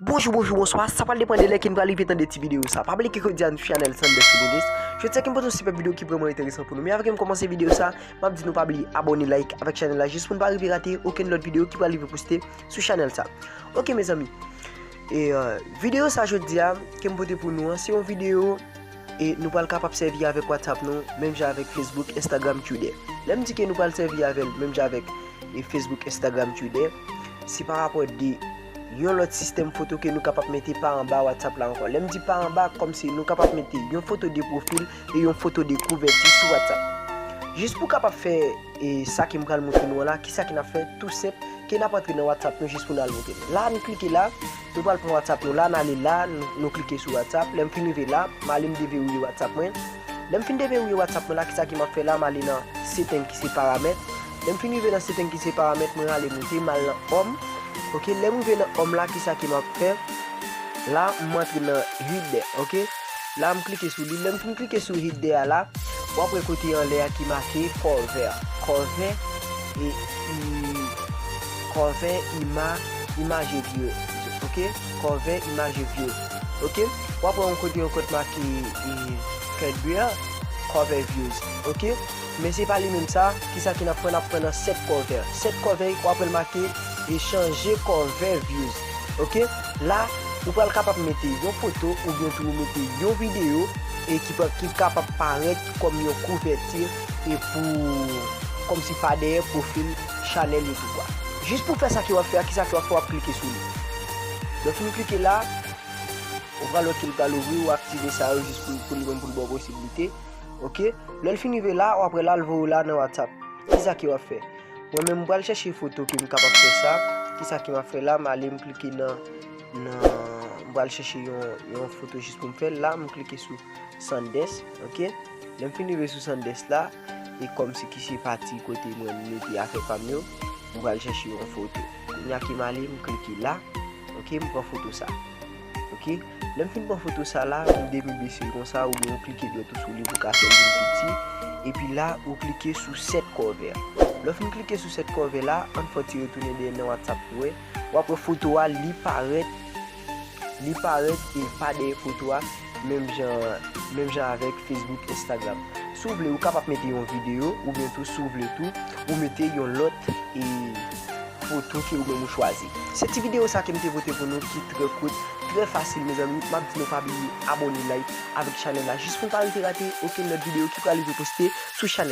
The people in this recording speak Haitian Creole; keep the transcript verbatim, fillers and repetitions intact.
Bonjou, bonjou, bonswa. Sa pral depann de lè ke n pral rive tande ti videyo sa. Pa bliye ke jodi a nou sou chanèl Sanders Feminis. Jodi a ke m pote yon sipèb videyo ki vrèman enteresan pou nou. Men avè ke m kòmanse videyo sa, m ap di nou pa bliye abòne, like avèk chanèl la jis pou n pa rive rate okenn lòt videyo ki pral rive poste sou chanèl sa. Ok, mezanmi. E, euh, videyo sa jodi a ke m pote pou nou an, se yon videyo e nou pral kapab sèvi avèk WhatsApp nou, menm jan avèk Facebook, Instagram, Twitter. Lè m di ke nou pral sèvi avè l menm jan avèk e Facebook, Instagram, Twitter, se pa rapò de yon lòt sistèm foto ke nou kapab mete pa anba WhatsApp la ankò. Lè m di pa anba, kòmsi nou kapab mete yon foto de pwofil e yon foto de kouvèti sou WhatsApp. Jis pou kapab fè e sa ke m pral montre nou an la, kisa ke n ap fè, tou senp, ke n ap antre nan WhatsApp nou jis pou n al montre nou. La, nou klike la, nou pral pran WhatsApp nou la, n ale la, nou, nou klike sou WhatsApp. Lè m fin rive la, m ale m deverouye WhatsApp mwen. Lè m fin deverouye WhatsApp mwen la, kisa ke m ap fè la, m ale nan setting ki se paramèt. Lè m fin rive nan setting ki se paramèt, mwen ale moute, m al nan home. Ok, lè m rive nan home la, kisa ke m ap fè? La, m antre nan header, ok? La, m klike sou li. Lè m fin klike sou header a la, w ap wè kote anlè a ki make cover. Cover e i-, cover ima-, image views, ok? Cover image views, ok? W ap wè yon kote, yon kote make e cover, cover views, ok? Men se pa li menm sa, kisa ke n ap pran, n ap pran nan set cover. Set cover, w ap wè l make e chanje cover views. Ok? La, ou pral kapab mete yon foto oubyen tou ou mete yon videyo e ki pa, ki kapab parèt kòm yon kouvèti e pou, kòmsi pa dèyè pwofil chanèl YouTube a. Jis pou fè sa ke w ap fè a, kisa ke w ap fè, w ap klike sou li. Lè w fin klike la, ou pral wè ke l pral ouvri, ou aktive sa yo jis pou, pou li menm pou l ba w posiblite. Ok? Lè l fin rive la, w ap wè la, l voye w la nan WhatsApp. Kisa ke w ap fè? Mwen menm, m pral chèche foto ke m kapab fè sa. Kisa ke m ap fè la? M ale, m klike nan, nan, m pral chèche yon, yon foto jis pou m fè l la. M klike sou Sanders, ok? Lè m fin rive sou Sanders la, e kòmsi ki se pati kote mwen m mete afè pa m yo, m pral chèche yon foto. Kounye a ke m ale, m klike la, ok? M pran foto sa. Ok? Lè m fin pran foto sa la, ou depi bese l konsa, oubyen ou klike dwèt ou sou li pou ka fè l vin piti. Epi la, ou klike sou set cover. Lè w fin klike sou set cover la, ann fè yon ti retounen dèyè nan WhatsApp pou wè. W ap wè foto a, li parèt, li parèt e pa dèyè foto a, menm jan, menm jan avèk Facebook, Instagram. Si w vle, ou kapab mete yon videyo, oubyen tou, si w vle tou, ou mete yon lòt e foto ke ou menm ou chwazi. Se ti videyo sa ke m te pote pou nou ki trè kout, trè fasil, mezanmi. M ap di nou pa bliye abòne, like avèk chanèl la jis pou n pa rive rate okenn lòt videyo ki pral rive poste sou chanèl.